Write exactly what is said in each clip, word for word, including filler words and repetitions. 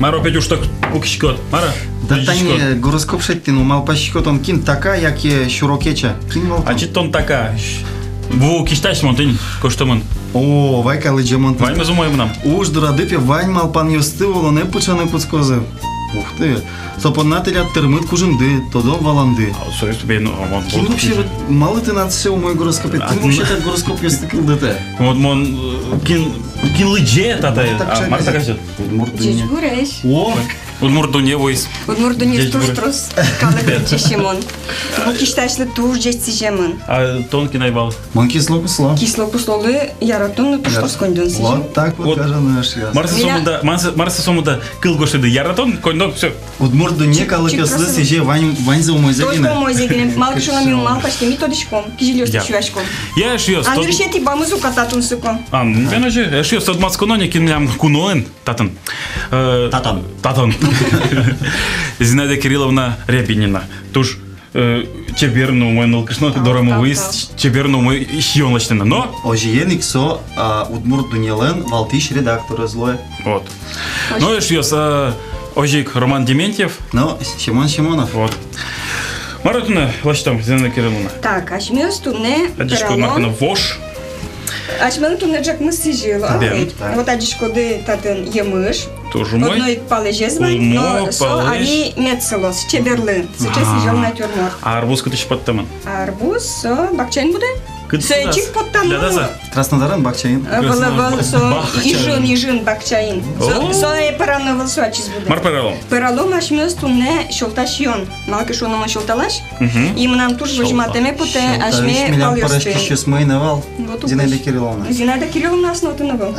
Мар опять уж так пукиськод? Мар-а? Да тани гороскоп шедьтӥ но, малпасько, тон кин, така яке сюро кеча? Кин вал тон? Ачид тон така. Ву кисьтась, мон тӥни гожтэмын. О, вай ка, лыдӟемын. Ваньмыз умой мынам. Уж дорады, пе, вань малпанъёсты улонэ пыӵаны кутскозы. Ух ты. Со понна тӥляд тырмыт кужымды, тодон-валанды. А, соиз бен, а, вон, кин вон вообще кужым. Малы тынад сыӵе умой гороскопед? Кин вообще так гороскопъёсты кылдытэ? Вот мон, э, кин, кин лыдӟе татэ? Мар так шедьтӥд? Удмурт дунне. Ӟечбуресь. О! Удмурт дунне вуиз. Удмурт дунне туж трос калык лыдӟиське мон. Ву кисьтасьлы туж ӟеч сӥземын. А тон кин ай вал? Мон кисло-кусло. Кисло-куслолы яратон но туж трос коньдон сӥзем. Вот так вот. Вот. Даже наш яс. Мар со сомында, мар со, мар со сомында кыл гожтӥды? Яратон, коньдон, всё. Удмурт дунне калыкъёслы сӥзе вань, ваньзэ умойзэ гинэ. Только умойзэ гинэ. Малы ке шуоно, ми малпаськом, ми тодӥськом, кизилиосты сюяськом. Я, эшъёс, а тод- нырысетӥ бамыз уката тунсыко. А, ну, бен озьы, эшъёс, тодматсконо ни, кин милям куноын татын. Э, татын. Татын. Зинаида Кирилловна Рябинина. Туж, э, чебер но умой нылкышно, тау, дорамы вуиз, тау, тау. Чебер но умой сиён лэсьтыны. Но озьыен ик со, а, «Удмурт дуннелэн» валтӥсь редакторез луэ. Вот. Озьы. Ну, эшъёс, а, озьы ик Роман Дементьев. Ну, Семён Семёнов. Вот. Мар туннэ лэсьтом, Зинаида Кирилловна? Так, асьмеос туннэ, адӟиськод, пӧралом. Мар туннэ, вож? Асьмелэн туннэ ӝӧкмы сӥзьыл, да, а ведь? Так. Вот адӟиськоды, татын емыш. Туж умой. Одно ик палэзез вань, но со али мед сылоз, чеберлы. Сыӵе сӥзьыл натюрморт. А арбуз кытысь поттэмын? Арбуз со бакчаын будэ. Кытысь? Со ичик поттам. Тӥляд-а со? Краснодарын бакчаын. Э, вал, вал, со Ижын, Ижын бакчаын. Со, о, со, э, пӧрано вал, со ачиз будэ. Мар пӧралом? Пӧралом асьмеос туннэ сьӧлта сиён. Малы ке шуоно, мон сьӧлталась. Мгм. И мынам туж возьматэме потэ асьме палъёсты. Сьӧлтаысь милям пӧраськисьёсмы ӧй на вал. Вот ук. Зинаида Кирилловна. Зинаида Кирилловна ас но отын ӧвӧл.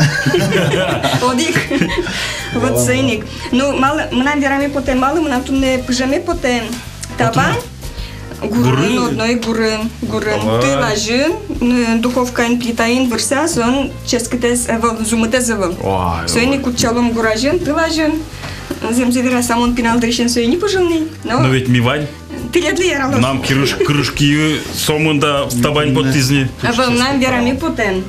Одӥг. Вот соин ик. Ну, малы, мынам вераме потэ, малы мынам туннэ пыжеме потэ. Табань. Гурын, одно ик гурын, гурын. Давай. Тыл азьын, м, духовкаын, плитаын вырса, со ческытэз ӧвӧл, зумытэз ӧвӧл. Ой, ой. Соин ик утчалом гур азьын, тыл азьын. Зэмзэ вераса, мон пинал дырысен сое ини пыжылӥ ни. Но ведь ми вань. Тӥледлы яралоз. Мынам кырыш-, кырышкие сомында табань поттӥз ни. Ӧвӧл, мынам вераме потэ.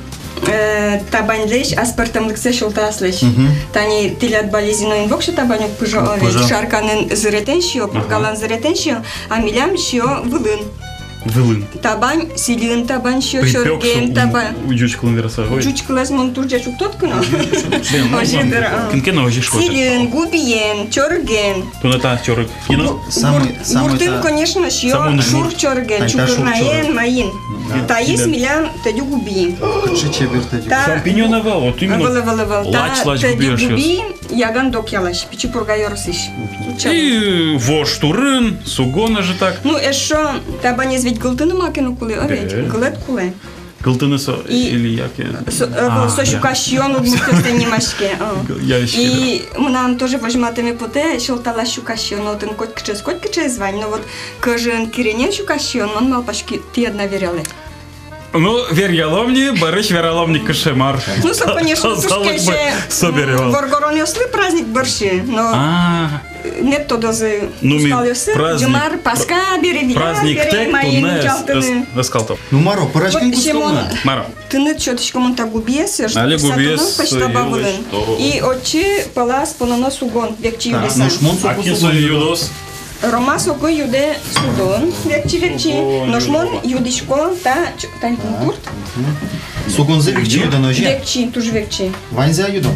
Э, табаньлэсь аспӧртэмлыксэ сьӧлтаяслэсь. Мгм. Тани тӥляд Балезиноын воксё табань уг пыжо, о, ведь Шарканын зыретэн сиё, Пургалэн зыретэн сиё, а милям сиё вылын. Вылын. Табань, сӥльын табань сиё, чорыген табань. Ӟуч кылын вераса, ой. Ӟуч кылэз мон туж ӟеч уг тодӥськы но. Озьы дыр, а. Кин ке но озьы шуэ. Сӥльын, губиен, чорыген. Туннэ та чорыг. Кин о? Ну, самый, гурт-, самый гуртын, конечно, сиё шур чорыген, чукырнаен, маин. Да. Таиз милям тӧдьы губи. Кыӵе чебер тӧдьы губи. Шампиньон ӧвӧл, вот именно. Ӧвӧл, ӧвӧл, ӧвӧл. Та лач-лач тӧдьы губи, губи, яган док ялась, Пичи Пурга ёросысь. Мгм. И вож турын, сугон ӧжытак. Ну, эшшо табанез ведь гылтыны маке но кулэ, о ведь? Э. Гылэд кулэ. Гылтыны со и-, или яке? Со, э, а, со сюкасьён удмуртъёслэн нимаське, а. И мынам тоже возьматэме потэ, сьӧлталась сюкасьён, отын котькыӵеез, котькыӵеез вань, но вот кӧжын, киренен сюкасьён, мон малпасько, тӥ одно вералэ. Ну, веръялом ни, бӧрысь вералом ни, кыӵе мар. Ну, со, конечно, тазалык туж кельше, со бере вал. Воргоронъёслы праздник бӧрсьы, но а. Мед тодозы, ну, ми ускалъёсы, праздник, Ӟумар, Паска бере, Виля бере, праздниктэк маин туннэ ӧз, ӧз, ӧз калтом. Ну, мар-о, пӧраськыны кутском на. Мар-о. Тыныд сётӥсько мон та губиез, али губиез, пӧсьтаба вылын. И отчы пӧлаз пононо сугон, векчи юдыса. А, нош мон соку сугон юдо. Рома соку юдэ сугон, векчи, векчи. Сугон, нош мон юдо. Юдӥсько та, чо-, тани кункурт. Мгм. Сугонзэ векчи юдо, нош я? Векчи, туж векчи. Ваньзэ юдо.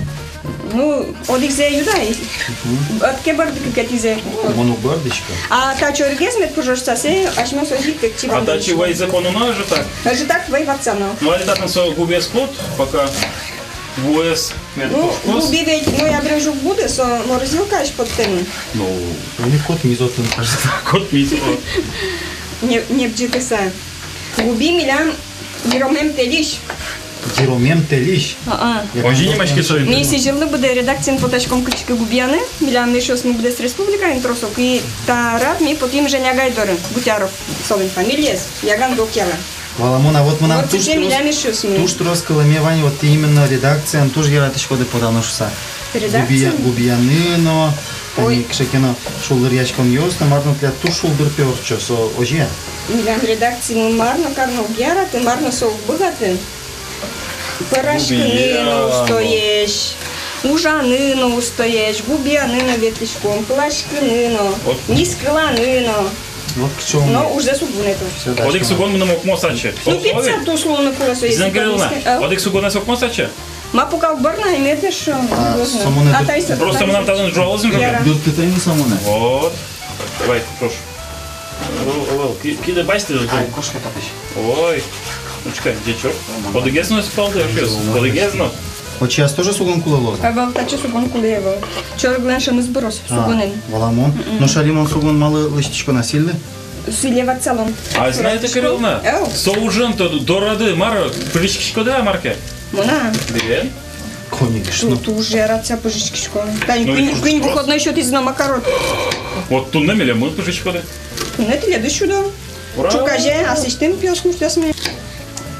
Ну, одӥгзэ юда ай. Мгм. Ӧд ке бӧрды кыкетӥзэ. О, мон уг бӧрдӥськы. А та чорыгез мед пыжоз шуса, асьмеос озьы ик векчи. А ваньзэ. Тачи вайзэ пононо ӧжытак? Ӧжытак вай ватсано. Ну, али татын со губиез пот, пока вуэз мед кошкоз. Ну, губи ведь ноябрь озьы уг буды, со морозилкаысь поттэмын. Ну, ну, котмиз отын, кажется. Котмиз, о. Не, не бӟытыса. Губи милям йыромем тэльысь. Йыромем тэльысь. А-а. Озьы нимаське со. Ми сӥзьыллы быдэ редакциын потаськом кытчы ке губияны, милям эшъёсмы быдэс республикаын трос ук, и та арад ми потӥм Женя агай доры, Гутяров солэн фамилиез, яган док яла. Валамон, а вот мынам туж трос, туж трос кылэме вань, вот именно редакциын туж яратӥськоды потаны шуса. Редакциын? Губия-, губияны но, тани кыӵе ке но шулдыръяськонъёс но, мар но, тӥляд туж шулдыр, пе, ортчоз, о-, озьы-а? Милям редакциын мар но карыны уг яраты, мар но со уг быгаты. Пӧраськыны но устоесь. Ужаны но устоесь, губияны но ветлӥськом, пыласькыны но, вот, нискыланы но. Вот к чему. Но ужзэ сугунэ то. Всё, да, одӥг что сугон мыным окмоз аче. Ну, вот, пицца туж луыны кулэ со, если... Зинаида Кирилловна, конечно, а? Одӥг сугонэз окмоз аче? Ма пукал бӧрна, и мед эшшо. А, можно. Сомонэ. А, дыр-, тайса, просто мынам тазьы ӝуалозь ик. Яра. Дыртытэм но сомонэ. Вот. Давай, прошу. Ӧвӧл, ӧвӧл, ки-, киды басьты. Ай, кошка татысь. Ой, учкы, ӟеч ук. Одӥгез но ӧз палды, ӧз. Одӥгез но. Отчы ас тоже сугон кулэ луоз? Ӧвӧл, татчы сугон кулэ ӧвӧл. Чорыглэн шӧмыз быроз, а, сугонэн. Валамон. Мгм. Но шари мон сугон малы лэсьтӥсько на, сильлы? Сӥле ватсалом. А, Зинаида Кирилловна, ӧвӧл, со ужен то дорады мар, пыжиськиськоды-а мар ке? Мон-а? Бен. Конечно. Ту-, туж яратыса пыжиськисько. Тани, ну, куинь, куинь выходной сётӥз но, ма карод. Вот туннэ милемлы пыжиськоды. Туннэ тӥледыз сюдо. Ура! Ӵуказе асьтэм пиосмуртъёсме.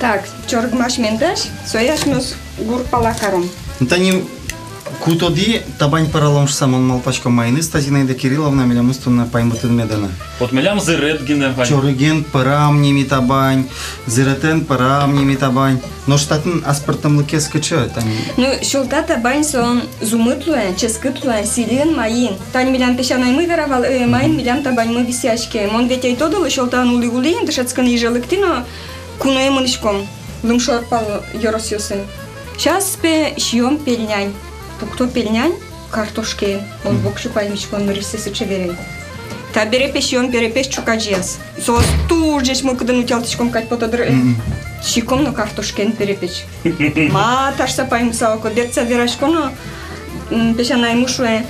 Так, чорыгмы асьмеын дась, сое асьмеос гур пала каром. Ну, тани ку тодӥ, табань пӧралом шуса, мон малпасько, маиныз та Зинаида Кирилловна милемыз туннэ паймытыны меда на. Вот милям зырет гинэ вань. Чорыген пӧрам ни ми табань, зыретэн пӧрам ни ми табань. Нош татын аспӧртэмлыкез кыӵе, тани? Ну, сьӧлта табань со зумыт луэ, ческыт луэ, сӥльын, маин. Тани милям песянаймы вера вал, э, маин милям табаньмы висъяське. Мон ведь ӧй тодылы, сьӧлтаын улӥ-улӥ, дышетскыны Иже лыктӥ но, куное мынӥськом Лымшор пал ёросъёсын. Сейчас пе сиём пельнянь. Пукто пельнянь картошкаен. Мон воксё паймисько, нырысь сыӵе верай. Табере пе сиём перепеч ӵуказеяз. Соос туж ӟеч мылкыдын утялтӥськом кадь потэ дыр. Мгм. Сиськом но картошкаен перепеч. Ма, ташса паймыса око, бертса верасько но, м, песянаймы шуэ: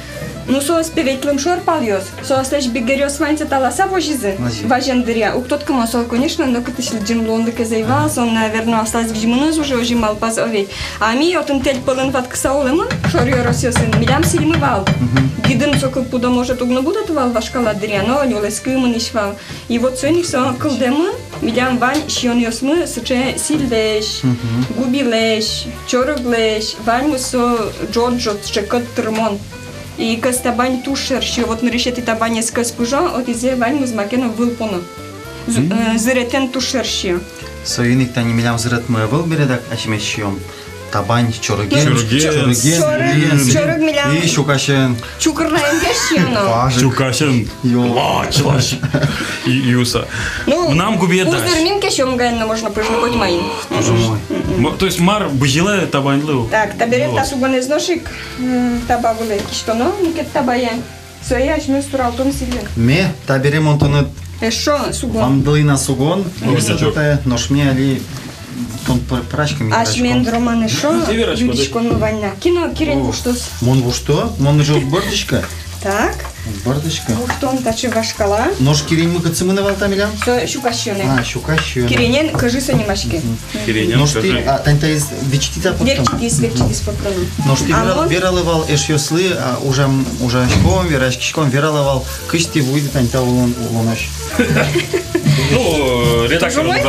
ну, соос пе ведь Лымшор палъёс, соослэсь бигеръёс ваньзэ таласа возизы, вазен дыръя. Уг тодӥськы мон, со, конечно, нокытысь лыдӟем луонлыкез ӧй вал, со, наверно, аслаз визьмыныз уже озьы малпаз, о ведь. А ми отын тэль пӧлын ватскыса улэмын, шор ёросъёсын, милям сӥльмы вал. Мгм. Гидын соку пудо, может, уг но будэтэ вал вашкала дыръя, но нюлэскы мынӥсь вал. И вот соин ик со кылдэмын, милям вань сиёнъёсмы сыӵе сӥльлэсь, мгм, губилэсь, чорыглэсь, ваньмыз со ӝот-ӝот, сыӵе кӧт тырмон. И кӧс табань туж шер сиё, вот нырысетӥ табанез кӧс пыжо, отӥзэ ваньмыз маке но выл поно. З-, мгм, э, зыретэн туж шер сиё. Соин ик тани милям зыретмы ӧвӧл бере, дак асьмеос сиём. Табань, чорыген, чорыген, чорыген, чорыг, чорыг милям. И сюкасен. Чукырнаен ке сиёно. Пажык. Сюкасен. Ё. Лач, лач. И, юса. Ну, мынам губие дась. Узырмин ке сиём гаен но можно пыжны коть маин. Боже мой. М, то есть мар бызьылэ табаньлы? Так, табере та сугонэз нош ик, м, таба вылэ кисьтоно, мукет табае. Сое асьмеос суралтом сӥльын. Ме, табере мон тыныд эшшо сугон вандылӥ на сугон, нош ми али тон пыр-, пыраськом, ми пыраськом. Асьмеын, Роман, эшшо юртӥськонмы вань на. Кино кирень вуштоз. Мон вушто, мон уже уг бӧрдӥськы. Так. Уг бӧрдӥськы. Вуштом таӵе вашкала. Нош киреньмы кытчы мынэ вал та милям? Со сюкась сиёнэ. А, сюкась сиёнэ. Киренен кӧжы со нимаське. Мгм. Киренен кӧжы. Нош тӥ, а, тань таиз вичтӥд-а поттон? Вичтӥд, вичтӥд поттон. Нош тӥ вера-, вералэ вал эшъёслы, а, ужам, ужаськом, вераськиськом, вералэ вал, кызьы тӥ вуиды тань та улон, улонозь. Ну, редактор. Тоже мой?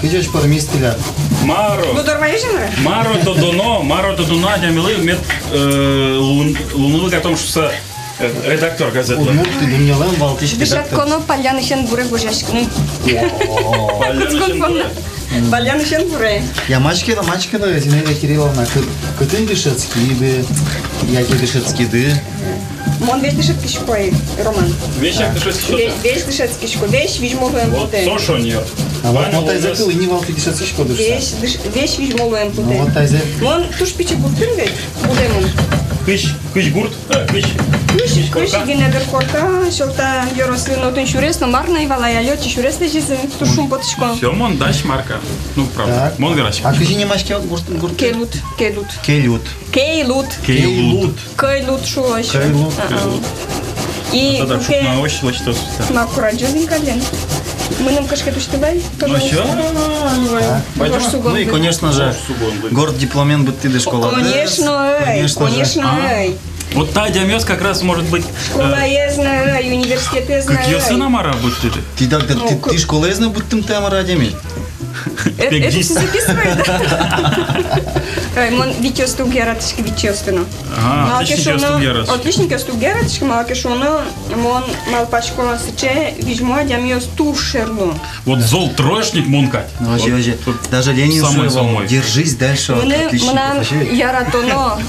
Кызьы пӧрмиз тӥляд? Маро. Ну, дорваёжина. Маро тодоно, маро тодоно адямилы мед, э, лун-, луыны быгатом шуса. Э, редактор газетлы. Удмурт дуннелэн валтӥсь редактор. Дышетсконо паллянысен буре гожъяськыны. О. Паллянысен буре. Паллянысен буре. Я, маке но, маке но, Зинаида Кирилловна, кы-, кытын дышетскиды, яке дышетскиды? Мон весь дышетскисько ай, Роман. Весь дышетскиськод? Ве-, весь дышетскисько, весь визьмо луэм потэ. Вот со шонер. А вот, вот тайзэ кылӥ ни вал, тӥ дышетскиськоды шуса. Весь дыш-, весь визьмо луэм потэ. Ну, вот тайзэ. Мон туж пичи гуртын ведь. Будэмын. Кызь, кызь гурт, э, кызь. Кызь, кызь корка. Кызь гинэ дыр корка, сьӧлта ёросын, отын сюрес но, мар но ӧй вал ай, али отчы сюрес лэзизы, туж шумпотӥсько. Всё, мон дась марка. Ну, правда. Так. Мон верасько. А кызьы нимаське гурт, гурт? Келут, Келут. Келют. Кейлут. Кейлут. Кейлут шуо ещё. Кейлут. А-а. Кейлут. И а то так куке шукнаозь лэсьтоз. Ма, курадӟо, Зинкален. Мыным кышкыт усьтӥ вал. Ну, всё, ну, пойдём. Ну и, конечно же, горд дипломен быдтӥды школады. Конечно, эй, конечно, эй. Вот та адямиос как раз, может быть, э, школаез но, эй, университетэз но, эй. Кыкъёсын-а, мар-а, быдтӥды? Тӥ дак, ну, тӥ, тӥ школаез но быдтымтэ-а, мар-а, адями? Э, это всё записывает, да? Ай, мон витьёсты уг яратӥськы, витьёсты но. Ага, отличникъёсты уг яратӥськод. Отличникъёсты уг яратӥськы, малы ке шуоно, мон малпасько, сыӵе визьмо адямиос туж шер луо. Вот зол троечник мон кадь. Ну, вообще, вот, вообще. Вот даже Ленин шуэ вал: держись дальше от отличников. Мыным, мынам яратоно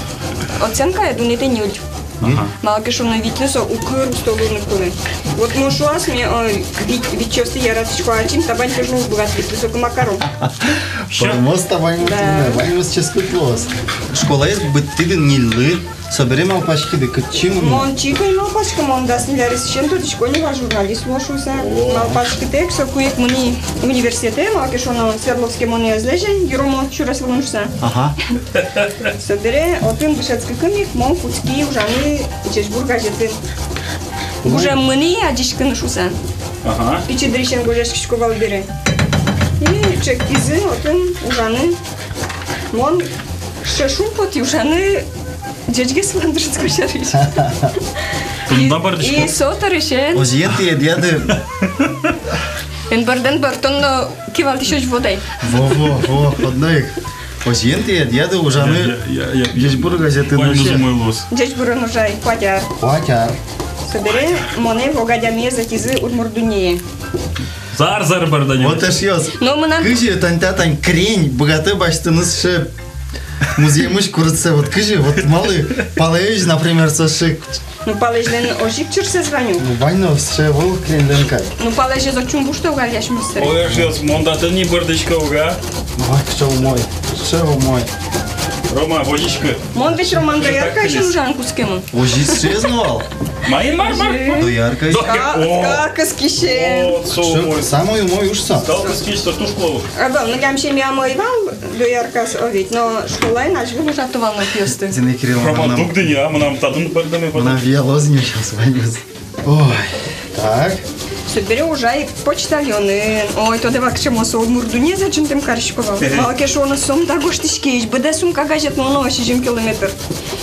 Оценкае дунэтэ ньыль. Ага. Малы ке шуоно, витьлы со укыр усто луыны кулэ. Вот мон шуо асме, э, вить, витьёсты яратӥсько, ачим табань пыжыны уг быгаты, витьлы сокы макаром. Пӧрмоз табань, да, ваньмыз ческыт луоз. Школаез быдтӥды ньыльлы, собере малпаськиды кытчы мыны? Мон чик ӧй малпаськы, мон дас ньыль аресысен тодӥсько ни вал, журналист луо шуыса. О. Малпаськытэк соку ик мынӥ университетэ, малы ке шуоно, Свердловске монэ ӧз лэзе, йыромо сюрес вылын шуыса. Ага. Собере отын дышетскыкум ик мон кутски ужаны «Ӟечбур» газетын. Ой. Гужем мынӥ адӟиськыны шуыса. Ага. Пичи дырысен гожъяськисько вал бере. И чектӥзы отын ужаны. Мон сыӵе шумпотӥ ужаны ӟечгес вандырскыса сярысь. Тунда бӧрдӥсько. И со дырысен. Озьыен тӥ ӧдъяды. Эн бӧрды, эн бӧрды, тон но кивалтӥсь озьы вуод ай. Во, во, во, одно ик. Озьыен тӥ ӧдъяды ужаны. Я, я, я, я. «Ӟечбур» газетын. Ваньмыз умой луоз. «Ӟечбурын» ужай куать ар. Куать ар. Собере монэ вог адямиез ӧтизы «Удмурт дуннее». Зар-зар бӧрдӥ ни. Вот, эшъёс. Но мынам... Кызьы тань та, тань крень быгатэ басьтыны сыӵе музъемысь курытсэ, вот кызьы, вот малы, палэысь, например, со сыӵе. Ну, палэзьлэн озьы ик чырсэз вань ук. Ну, вань, но сыӵе ӧвӧл креньлэн кадь. Ну, палэзез отчы ум пуштэ ук али асьмеос. Ой, эшъёс, мон татын ни бӧрдӥсько ук, а? Ой, сыӵе умой, сыӵе умой. Рома, возиськы. Мон ведь Роман дояркаысен ужаны кутскемын. Озьы сыӵеез но вал. Мае, мар, мар, мар? Дояркаысен. Доя-, о. Ска-, скал кыскисен. О, со умой. Самой умой уж со. Скал кыскись со туж кулэ. А, вал, ну, милям семьямы ӧй вал дояркаос, о, ведь, но школаын азьвыл ужато вал нылпиосты. Зинаида Кирилловна, Рома, мынам дугды ни, а, мынам татын бӧрдыны потэ. Мынам виялоз ни сейчас ваньмыз. Ой, так. Собере ужай почтальонын. Ой, тодэ вал, кыӵе мон со «Удмурт дуннеез» адӟымтэм карисько вал. Мгм. Малы ке шуоно, сомында гожтӥськись, быдэ сумка газет нуоно сизьым километр.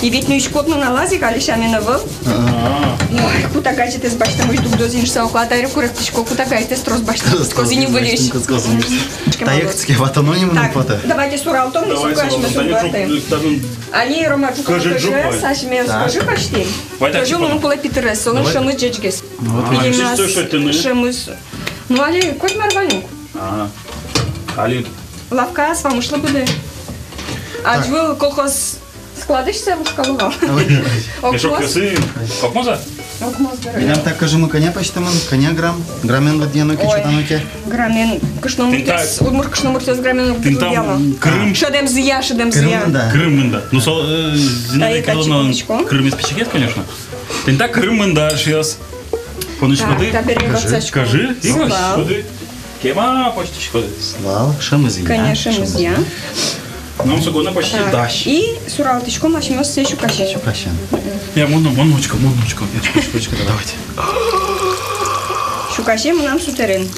И ведь нуиськод но, нуналаз ик али сямен ӧвӧл. А. Ой, ку та газетэз басьтэм, ой, дугдоз ини шуса, уката ик куректӥсько, ку та газетэз трос басьтэм, трос, трос кутскоз ини выльысь. Кутскоз ини. Мгм. Та ик кутске, ватоно ни мыным потэ. Так, давайте суралтом, давай, сука, суралтом. Асьмеос. Али, Рома, ӝук, кыжы, ӝук, кыжы, ай. Асьмеос, так, кыжы каштӥм. Вай, так, кыжы луыны кулэ питырес, солэн шӧмыз ӟечгес. Вот. Ага. Пилемаз шӧмыз. Ну, али коть мар вань ук. Ага. Али. Лавкаос вамышлы быдэ. Так. Азьвыл колхоз складысь сое лушкало вал. Ой. Мешок весы. Окмоз-а? Окмоз, дыр. Милям та кыжымы кӧня пӧзьтэмын, кӧня грамм? Граммен лыдъяно ке, ой, чотано ке. Граммен. Кышномуртъёс, удмурт кышномуртъёс граммен лыдъяло. Тӥни та Крым. Шӧдэмзыя, шӧдэмзыя. Крым мында. Крым мында. Ну, со, э, Зинаида Кирилловна, Крымез пичигес, конечно. Тӥни та Крым мында, эшъёс. Понӥськоды? Так, табере ватсаськом. Кыжы? Ивась, сюды. Кема пӧзьтӥськоды? Вал, шӧмызъя. Конечно, шӧмызъя. Нам со гонэ почти дась. Так, и суралтӥськом асьмеос сое сюкасен. Сюкасен. Мгм. Я, мон но, мон но учко, мон но учко. Я, сюкасен, сюкасен, давайте. Сюкасен мынам сутэрен.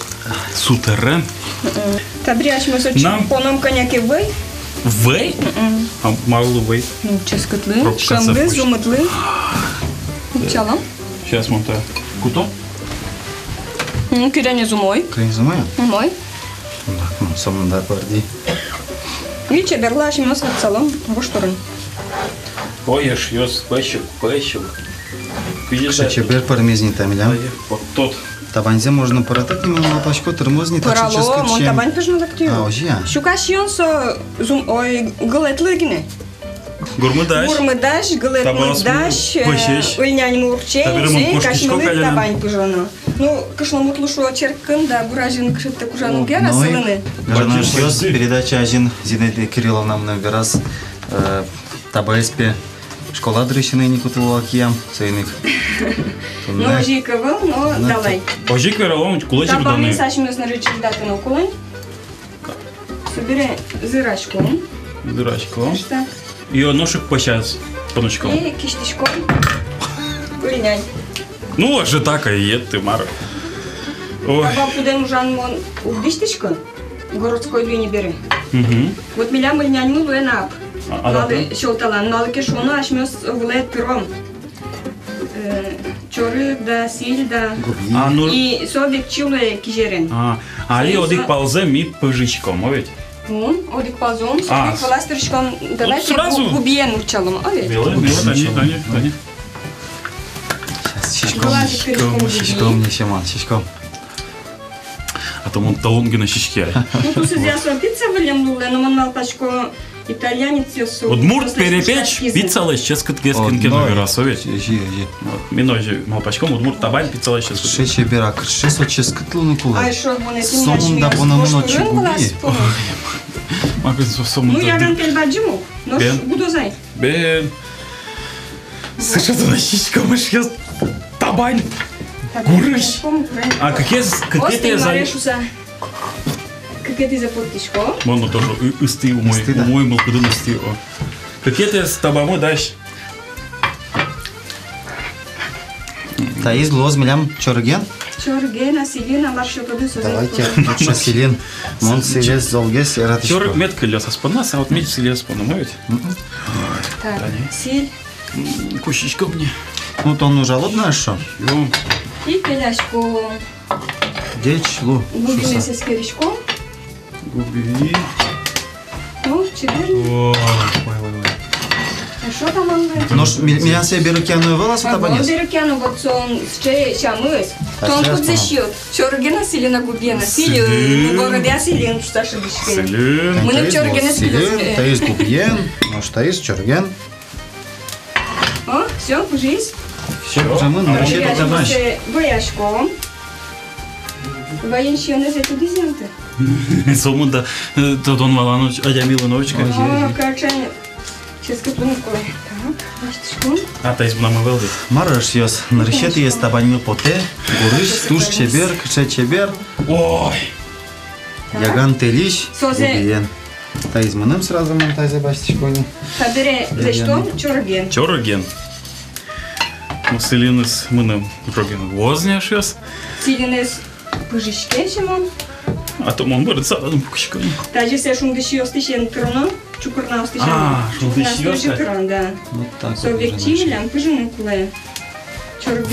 Сутэрен? Мгм. Табере асьмеос отчы поном кӧня ке вӧй. Вӧй? Мгм. А малы вӧй? Ну, ческытлы, шӧмлы, зумытлы. Пробка запустим. Утчалом. Сейчас мон та куто. М, кыреныз умой. Кыреныз умой? Умой. Так, ну, сомында пӧрды. И чеберлы асьмеос ватсалом вошторын. Ой, эшъёс, пӧсь ук, пӧсь ук. Кызьы чебер пӧрмиз ни та милям. Ай, вот тот. Табаньзэ можно пӧратэк ни, мон малпасько, тырмоз ни, так что ческыт. Пӧрало, мон табань пыжыны лыктӥ. А, озьы-а? Сюкасен со зум-, ой, гылэтлы гинэ. Гурмыдась. Гурмыдась, гылэт муртдась, э, ыльнянь муртче, табере мон кошкисько каллен. Табань пыжоно. Ну, кышномуртлы шуо, черкын да гур азьын кышеттэк ужаны уг яра, сылыны. Гажано эшъёс, передача азьын Зинаида Кирилловна мыным вераз, э, табаез пе школа дырысен ини кутыло киям, соин ик. Ну, озьы ик ӧвӧл, но давай. Озьы ик вералом, кулэ чеберданы. Табамес асьмеос нырысь чебердатыны кулэ. Собере зыраськом. Зыраськом. Ӧжытак. И нош ик пӧсяз поныськом. И кисьтӥськом ыльнянь. Ну, ӧжытак ай, ед ты, мар. Ой. Таба пудэн ужан мон уг дӥсьтӥськы. Городской луи ни бере. Мгм. Вот милям ыльняньмы луэ на ап. А, а, малы сёлталан, малы ке шуоно, асьмеос вылэ тыром. Э, чорыг да, сӥль да. Губи. А, ну. И со векчи луэ кизерен. А, али одӥг палзэ ми пыжиськом, о ведь? Мон одӥг палзэ, мон со век вылаз тыршиськом. Давайте сразу гу-, губиен утчалом, о ведь? Мило, мило, тани, тани, тани. Сейчас сиськом, сиськом, сиськом, не сиськом, сиськом. А то мон талон гинэ сиське. Ну, тусызъя со пицца выллем луэ, но мон малпасько, Итальянецъёс со. Удмурт перепеч пиццалэсь ческыт гес, кин ке но вераз, со ведь. Озьы, озьы. Вот, ми но озьы малпаськом, удмурт табань пиццалэсь ческыт. Сыӵе чебер, а кыӵе со ческыт луыны кулэ. Ай, шо, вон эти сомында, вон эти губи. Ма ке со сомында. Ну, яган пель бадӟым ук, нош гудоз ай. Бен. Сыӵе тонэ сиськом, эшъёс, табань. Табань гурысь. Сиськом, гурысь. А кыкез, кыкетӥез ай. Кыкетӥзэ поттӥсько. Мон но тоже ы-, ыстӥ умой, ыстӥ, да? Умой мылкыдын ыстӥ, о. Кыкетӥез табамы дась. Таиз луоз милям чорыген? Чорыген, а сӥльын, а мар сётоды созэ. Давайте лучше сӥльын. Мон сӥльез золгес яратӥсько. Чорыг мед кылёз ас понназ, а вот мед сӥльын ас понназ, мон ведь. Мгм. Так, сӥль. М, кусиськом ни. Ну, тон ужалод на эшшо. Ну. И пеляськом. Ӟеч лу. Губинэз эскериськом. Губи. Ну, чебер. О, ой, ой, ой. А что там он? Нош ми-, милям сое берыкъяно ӧвӧл-а со табанез? Ӧвӧл берыкъяно, вот со сыӵе сямыз. Тон кудзэ сиёд? Чорыген-а, сӥльын-а, губиен-а? Сӥльын. Сӥльын. Городэ-а, сӥльын, шуса шыдыське. Сӥльын. Мыным чорыген эскериське. Таиз губиен, нош таиз чорыген. О, всё, пыжиз. Всё, пыжамын, нырысетӥ табань. Вӧяськом. Вӧен сиёнэз ӧтудӥз-а тӥ? Сомында, э, тодон-валан уч-, адямилэн уг кыльы. О, качан. Ческыт луыны кулэ. Так, басьтӥськом. А, таиз мынам ӧвӧл ведь. Мар, эшъёс, нырысетӥез табаньмы потэ. Гурысь, туж чебер, кыӵе чебер. Ой. Так. Яган тэльысь, созэ губиен. Таиз мыным сразу, мон тазэ басьтӥсько ни. Табере лэсьтом чорыген. Чорыген. Ну, сӥльыныз мыным чорыген вуоз ни, эшъёс. Сӥльыныз пыжиське, Семон. А то мон бӧрыт садын пукисько ни. Тазьы сое шунды сиёстӥсен тыроно, чукырнаостӥсен. А, шунды сиёстӥсен тыроно, да. Вот так. Со векчи милям пыжыны кулэ.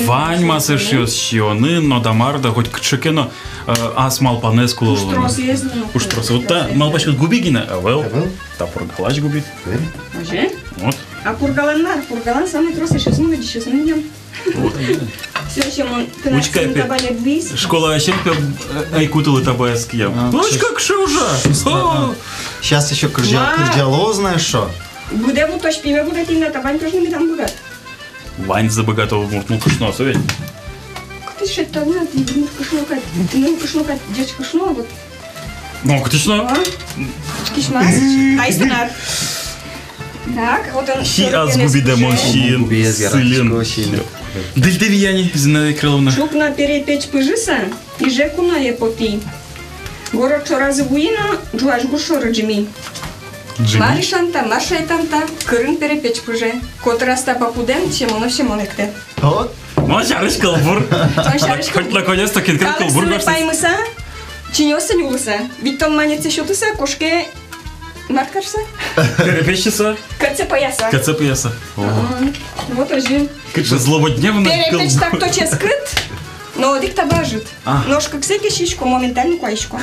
Ваньмаз, эшъёс, сиёнын но, да мар да, хоть кыӵе ке но, э, ас малпанэз кулэ луыны. Пуштросэз но. Пуштросэз. Вот та малпаськод, губи гинэ, ӧвӧл. Ӧвӧл. Та пургалась губи. Ӧвӧл. Озьы? Вот. А пургалан мар? Пургалан самой трос, эшъёс, молодецъёс, ну, ням. Вот. Всё, ещё мон, учкы, пе, табанед вуиз. Школаысен, пе, э, ӧй кутылы табаез киям. А, ну, учкы, кыӵе ужа. О! Сейчас ещё кырӟа-, кырӟалоз на эшшо. Быдэ вутозь, пиме быгатӥ на, табань тоже медам быгат. Ваньзэ быгатэ удмурт нылкышноос ведь. Кытысь шедьтод на, тӥ нылкышно кадь, тӥ нылкышно кадь, ӟеч кышно, вот. Ну, кытысь но. А? Кисьмас. Айстынат. Так, вот он. Сиёз губидэ мон сиён. Губиез яратӥсько сиён. Дыльды вияни, Зинаида Кирилловна. Ӵукна перепеч пыжыса, Иже куное потӥ. Город шоразы вуи но, ӝуась гур шоры ӝими. Ӝими? Мар ишан та, мар шайтан та, кырын перепеч пыже. Котыраз та папудэн, Семонов Семон эктэ. Вот. Мон сярысь кылбур. Мон сярысь кылбур. Хоть наконец-то кин-ке кылбур гожтӥз. Калык сыӵе паймыса, чиньыоссэ нюлыса. Витьтон манетсэ сётыса, кошке. Мар карыса? Перепеч сиыса. Кӧтсэ пӧяса. Кӧтсэ пӧяса. О. Ага. Вот озьы. Кыӵе злободневный кылбур. Перепеч так-то ческыт, но одӥг таба ӧжыт. Ага. Нош кыксэ ке сисько, моментально куайисько.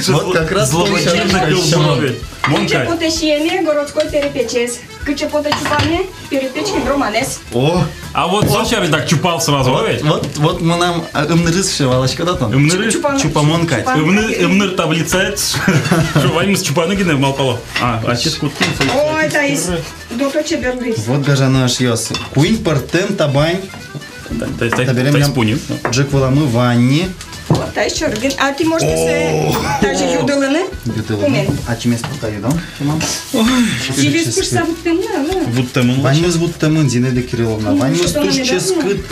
Вот как раз злободневный кылбур ведь. Мон кадь. Кыӵе потэ сиеме городской перепечез. Кыӵе потэ чупаме, перепеч кемроманэз. О! А вот со сярысь дак чупал сразу, вот, ведь? Вот, вот мынам, а, ымнырыз, шуэ, валаськод-а тон? Ымнырыз? Чупамон кадь. Чупамон кадь. Ымны-, ымныр таблицаед, шуэ, ваньмыз чупаны гинэ малпало. А, ачид кутскын со. Ой, таиз, дото чебер луиз. Вот, гажано эшъёс. Куинь пӧртэм табань. Та-, та-, та-, табере милям ӝӧк выламы вань ни. Вот, таиз чорыген. А тӥ можете сое тазьы юдылыны? Юдылыны. Кумен. Ачимес пока юдом, Семон. Ой. Сӥльыз пыжса вуттэмын-а? Вуттэмын. Ваньмыз вуттэмын, Зинаида Кирилловна. Ваньмыз туж ческыт.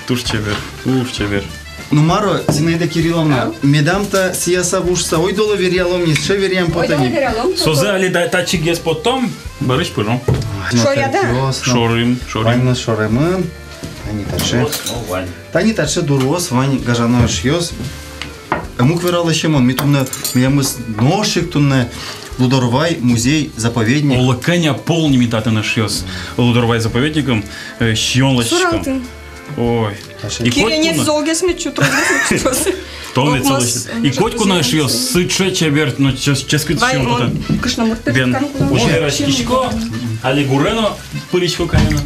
Туж чебер, туж чебер. Ну, мар-о, Зинаида Кирилловна, медам та сӥяса вуштыса, ойдолэ веръялом ни, сыӵе веръям потэ ни. Ойдолэ веръялом. Созэ али да, татчыгес поттом, бӧрысь пыжом. Шоръяд-а? Шорим, шорим. Ваньмыз шоремын. Тани таӵе. О, вань. Тани таӵе дурыос вань, гажано эшъёс. Ӧм ук вералэ, Семон, ми туннэ, милемыз нош ик туннэ Лудорвай музей-заповедник. Оло кӧня пол ни ми татын, эшъёс, Лудорвай заповедникын, э, сиён лэсьтӥськом. Суралтын. Ой. И котькуно. Киренец золгес мед сётоз, золгес мед сётоз. Тон ведь целый. И котькуно, эшъёс, сыӵе чебер, но чес-, ческыт сиён потэ. Вай, мон кышномурт пе. Бен, кутскан кулэ. Уже раськисько, али гурено пырисько каллен.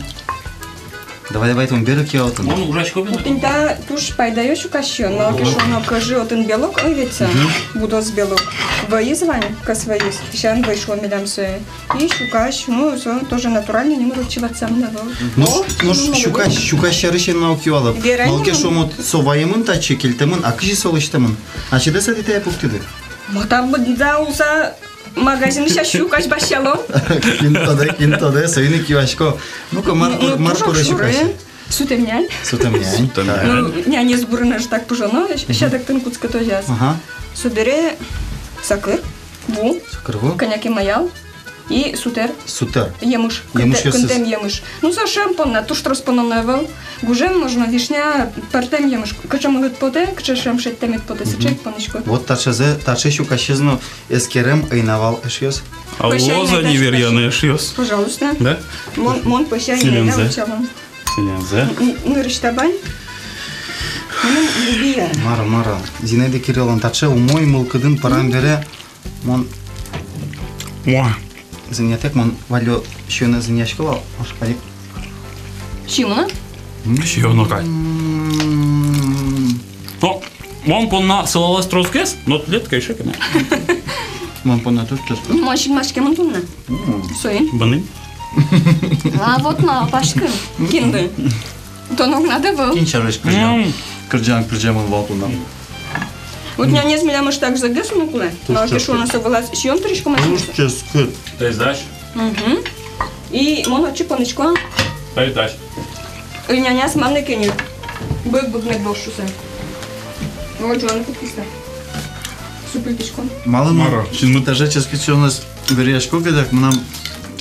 Давай, давай, тон берык я отын. Мон ужасько бен. Тӥни та туж пайдаё сюкась сиён, малы ке шуоно, кӧжы отын белок, ой, ведь со, будос белок. Вӧйыз вань, кӧс вӧйыз, тысян вӧй шуо милям сое. И сюкась, ну, со тоже натуральный, нимыр отчы ватсамын ӧвӧл. Нош, нош сюкась, сюкась сярысь эн на уг юалэ. Малы ке шуоно, со ваемын татчы, кельтэмын, а кызьы со лэсьтэмын? Ачид-а сое тае пуктӥды? Мон та быдӟа улса магазинысь сюкась басьяло. Кин тодэ, кин тодэ, соин ик юасько. Ну-ка, мар, ну, мар туж куре сюкась? Сутэмнянь. Сутэмнянь. Сутэмнянь. Так. Ну, нянез гурын аж так пыжоно, сядэктыны кутскытозяз. Ага. Собере сакыр, ву. Сакыр, ву. Кӧня ке маял. И сутэр. Сутэр. Емыш. Емыш кынтэ-, ёсыз. Кынтэм емыш. Ну, со шӧм понна, туж трос пононо ӧвӧл. Гужем можно, вишня, пӧртэм емыш. Кыӵе мылыд потэ, кыӵе шӧм шедьтэмед потэ, сыӵе ик понӥськод. Вот таӵезэ, таӵе сюкасез но эскерем ӧй на вал, эшъёс. А луоз-а ни веръяны, эшъёс? Пожалуйста. Да? Мон, мон пӧся ӧй на вал. Сӥлемзэ. Сӥлемзэ. Н-, н-, нырысь табань. Мыным любия. Мар-а, мар-а. Зинаида Кирилловна, таӵе умой мылкыдын пӧрам бере. Мон. Муа. Зынъятэк мон валлё сиёнэ зынъясько вал, нош али. Сиёно? М? Сиёно кадь. М. Но мон понна сылалэз тросгес, но тӥлед кельше ке на. Мон понна трос трос. Мон синмаськемын туннэ. М. Соин. Быным. А вот ма, паськы. Кинды. Тон огнад ӧвӧл. Кин сярысь кырӟан, м, кырӟан, кырӟан мон вал туннэ. Вот нянез милям ыштагзэгес уно кулэ. Малы ке шуоно, со вылаз сиён тырӥськом. Туж ческыт. Тайзась. Мгм. И мон отчы понӥсько. Тайзась. И няняз манэ кеньыр. Бык, бык мед луоз шуса. Вот жуаны кутскиз та. Супыльтӥсько. Малы мар-а? Синмы таӵе ческыт сиёнэз веръясько ке, дак мынам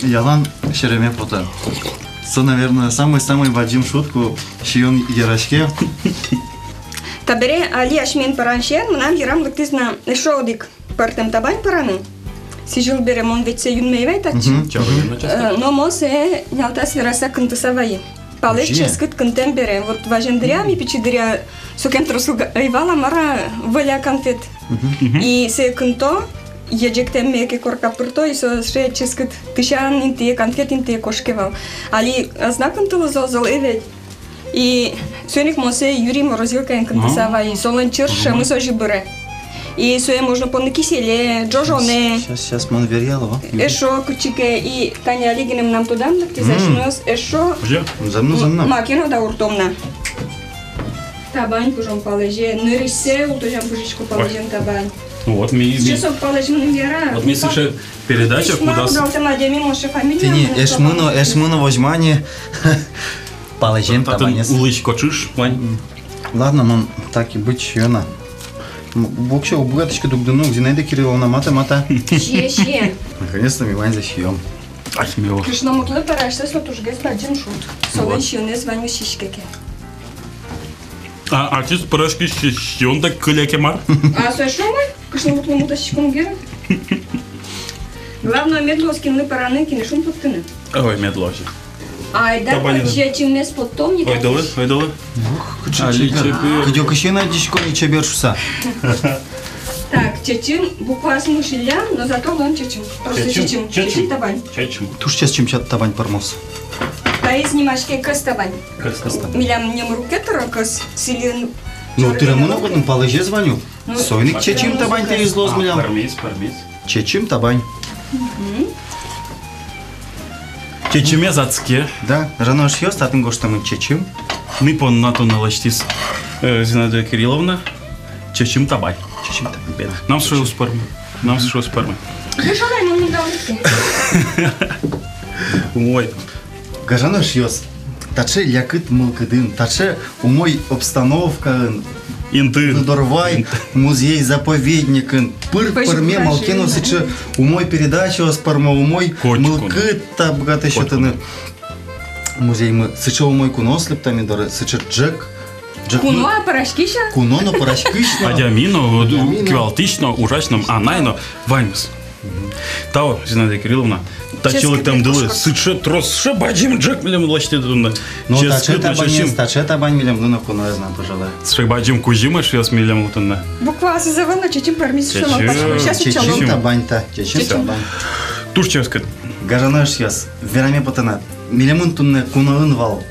ялан сереме потэ. Со, наверное, самый-самый бадӟым шуд, ку сиён яраське. Табере али асьмен пӧрансен мынам йырам лыктӥз на эшшо одӥг пӧртэм табань пӧраны. Сӥзьыл бере мон ведь сое юнме ӧй вай татчы. Мгм. Э, но мон сое нялтас вераса кынтыса вайи. Палэзь ческыт кынтэм бере. Вот вазен дыръя, ми пичи дыръя, сокем трос уг ӧй вала, мар-а, вӧля конфет. Мгм. И сое кынто, еӟектэмме ке корка пырто, и со сыӵе ческыт тысян интые, конфет интые кошке вал. Али ӧз на кынтылы зол, зол ӧвӧл. И соин ик мон сое юри морозилкаын кынтыса вайи. Солэн чырс шӧмыз озьы быре. И сое можно поны киселе, ӝожонэ. Сейчас, сейчас, мон веръяло. Эшшо кытчы ке, и тани али гинэ мынам тодам лыктӥз асьмеос, эшшо. Озьы? Зэм но, зэм но. М-, маке но дауртом на. Табань пыжом палэзе, нырысьсэ ултозям пыжисько палэзен табань. Ну вот ми, ми. Сейчас вот палэзен яра. Вот ми сыӵе передача кудаз. Тӥни, эшмы но, эшмы но возьма ни. Палэзен табанез. Улӥсь кочыш вань. Ладно, мон так и быть сиё на. М, воксё уг быгатӥськы дугдыны ук, Зинаида Кирилловна, мата, мата. Сие, сие. Наконец-то ми ваньзэ сиём. Асьмеос. Кышномуртлы пӧрасьсэ со тужгес бадӟым шуд. Солэн сиёнэз ваньмыз сиське ке. А ачиз пӧраськись сиён дак кыле ке мар? А со шуом-а? Кышномуртлы мутасиськом геры. Главное, мед луоз кинлы пӧраны, кинэ шумпоттыны. Ой, мед луоз. Айда, табанез. Чечымез поттом ни. Ойдолэ, ойдолэ. Ух, кыӵе чебер. Кыдёкысен адӟиськом ни чебер шуса. Так, чечым букваос мышиллям, но зато луэм чечым. Просто чечым. Чечым. Чечым табань. Чечым. Туж чечым табань пӧрмоз. Таиз нимаське кӧс табань. Кӧс табань. Милям немыр уг ке тыро кӧс, сӥльын. Ну, тыромы но кутском, палэзез вань ук. Ну, соин ик чечым табань таиз луоз милям. Пӧрмиз, пӧрмиз. Чечым табань. Мгм. Чечымез адске. Да, гажано эшъёс, татын гожтэмын чечым. Ми понна туннэ лэсьтӥз, э, Зинаида Кирилловна. Чечым табань. Чечым табань. Бен. Нам сыӵе уз пӧрмы. Нам сыӵе уз пӧрмы. Вы шо, дай мон мында улӥське. Умой. Гажано эшъёс, таӵе лякыт мылкыдын, таӵе умой обстановкаын, инты, Лудорвай, инты, музей-заповедникын пыр-, пӧрме, малы ке но сыӵе умой передачаос пӧрмо, умой мылкыд та быгатэ сётыны. Музеймы сыӵе умой куноос лыктэмын доры, сыӵе ӝӧк. Куно-а, пӧраськись-а? Куно но, пӧраськись но. Адями но, адями но, кивалтӥсь но, ужась но, анай но, ваньмыз. Мгм. Тау, Зинаида Кирилловна, татчы лыктэмдылы. Сыӵе трос, сыӵе бадӟым ӝӧк милемлы лэсьтӥды туннэ. Но таӵе табанез, таӵе табань милемлы но куноез на пыжалэ. Сыӵе бадӟым кузьым эшъёс милемлы туннэ. Букваосыз ӧвӧл но, чечым пӧрмиз. Чечым. Сейчас чечым. Чечым табань та, чечым табань. Туж ческыт. Гажано эшъёс, вераме потэ на, милемын туннэ куноын вал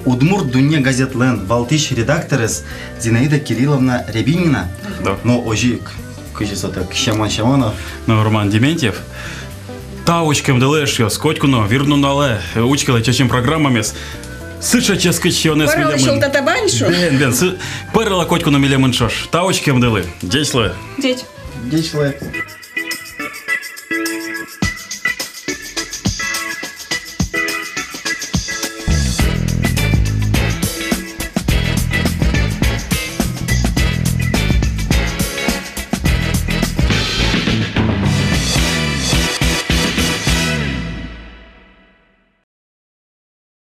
«Удмурт дунне» газетлэн валтӥсь редакторез Зинаида Кирилловна Рябинина. Да. Но озьы ик, кызьы со так, Семён Семёнов. Но Роман Дементьев. Тау учкемдылы, эшъёс, котьку но вирнуналэ, э, учкелэ «Чечым» программамес. Сыӵе ческыт сиёнэз милемын. Пӧралэ сюлтатабаньшу. Бен, бен, сы-, пӧралэ котьку но милемын ӵош. Тау учкемдылы. Ӟеч луэ. Ӟеч. Ӟеч луэ.